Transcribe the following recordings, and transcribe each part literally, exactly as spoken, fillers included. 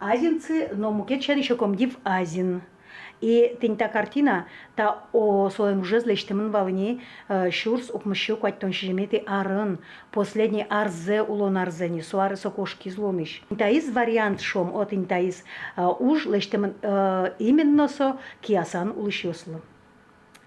Азинсы, но мукет сяна ещё комдив азин. И тӥни та картина, та, о, солэн ужез лэсьтэмын вал ини, э, сюрс укмыссю куатьтон сизьыметӥ арын, последний арзэ, улон арзэ ини, со аре со кошкиз луонысь. Таиз вариант, шуом, о, тӥни таиз, э, уж лэсьтэмын, э, именно со Киясан улӥсьёслы.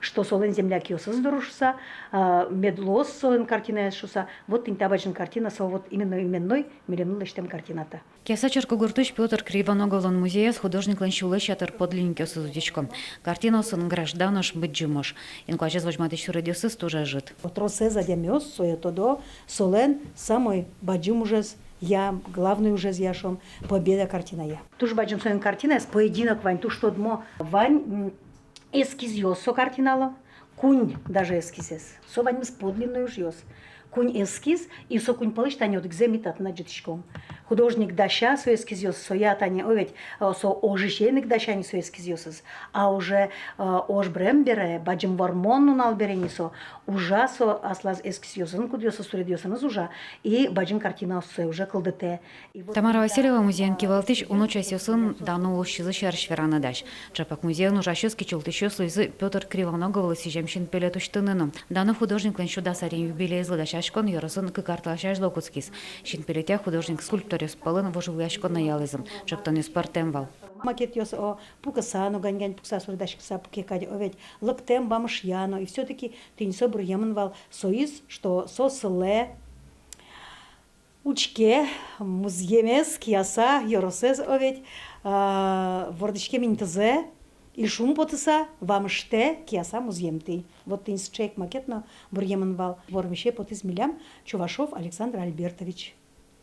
Что солэн землякъёсыз доры шуса, а, мед луоз солэн картинаез шуса, вот тӥни та бадӟым картина, со вот именно именной милемлы лэсьтэм картина та. Кияса черкогуртысь Пётр Кривоноговлэн музеяз художниклэн сюлэсь ятыр подлинникъёсыз утисько. Картинаосын граждан ож, быдӟым ож. Инкуазез возьматӥсь суредъёсыз туж ӧжыт. Тросэз адямиос сое тодо солэн самой бадӟым ужезъя, главной ужезъя, шуом, Победа картиная. Туж бадӟым солэн картинаез, поединок вань, туж тодмо вань, м, эскизъёс со картиналы, куинь даже эскизэз. Со ваньмыз подлинной ужъёс. Куинь эскиз, и со куинь пӧлысь тани одӥгзэ ми татын адӟытӥськом. Художник дася со эскизъёс, соя тани, о, ведь, э, со ожысен ик дася ни со эскизъёсыз. А уже, э, ож бырем бере, бадӟым вормон нунал бере ни со, ужа со аслаз эскизъёсын, кудъёсыз суредъёсыныз ужа, и бадӟым картинаос сое уже кылдытэ. Тамара Васильева, музеен кивалтӥсь, уно часъёсын дано улӥсьёсыз сярысь вераны дась. Ӵапак музеен ужасьёс кичӧлтӥсьёс луизы Пётр Кривоноговлы сӥзем синпелет усьтыны но. Дано художниклэн сю дас арень юбилеезлы дасяськон ёросын кык ар талэсь азьло кутскиз. Синпелетъя художник скульпторъёс пӧлын вожвылъяськон но ялӥз. Ӵектонъёс пӧртэм вал. Макетъёс, о, пукыса но, гань-гань пукса, суредаськыса пуке кадь, о, ведь лыктэм вамышъя но, и всё-таки тӥни со быръемын вал соиз, что со сылэ учке музъемез, Кияса ёросэз, о, ведь, а, вордӥськем интызэ, и шумпотыса вамыштэ Кияса музъемтӥ. Вот тӥни сыӵе ик макет но быръемын вал. Вормисе потӥз милям Чувашов Александр Альбертович,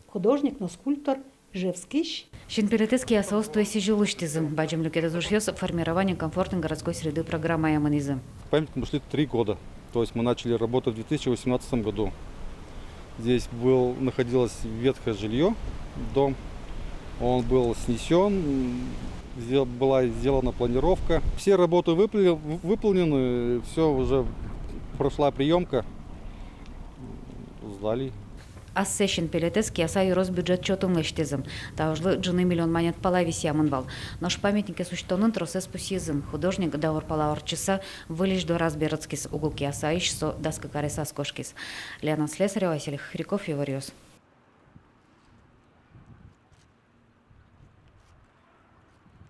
художник но скульптор Ижевскысь. Синпелетэз киясаос туэ сӥзьыл усьтӥзы. Бадӟым люкетэз ужъёс «Формирование комфортной городской среды» программая мынӥзы. Памятник мы шли три года. То есть мы начали работу в две тысячи восемнадцатом году. Здесь был, находилось ветхое жильё, дом. Он был снесён, м, сдел-, была сделана планировка. Все работы выпли-, в-, выполнены, всё, уже прошла приёмка. Сдали. Ассэ синпелетэз Кияса ёрос бюджет чотын лэсьтӥзы. Та ужлы ӝыны миллион манет пала висъямын вал. Нош памятникез усьтонын тросэз пусйизы. Художник даур пала ортчыса выльысь дораз берытскиз, уго Киясаысь со дас кык аресаз кошкиз. Лена Слесарева, Василий Хряков, «Иворъёс».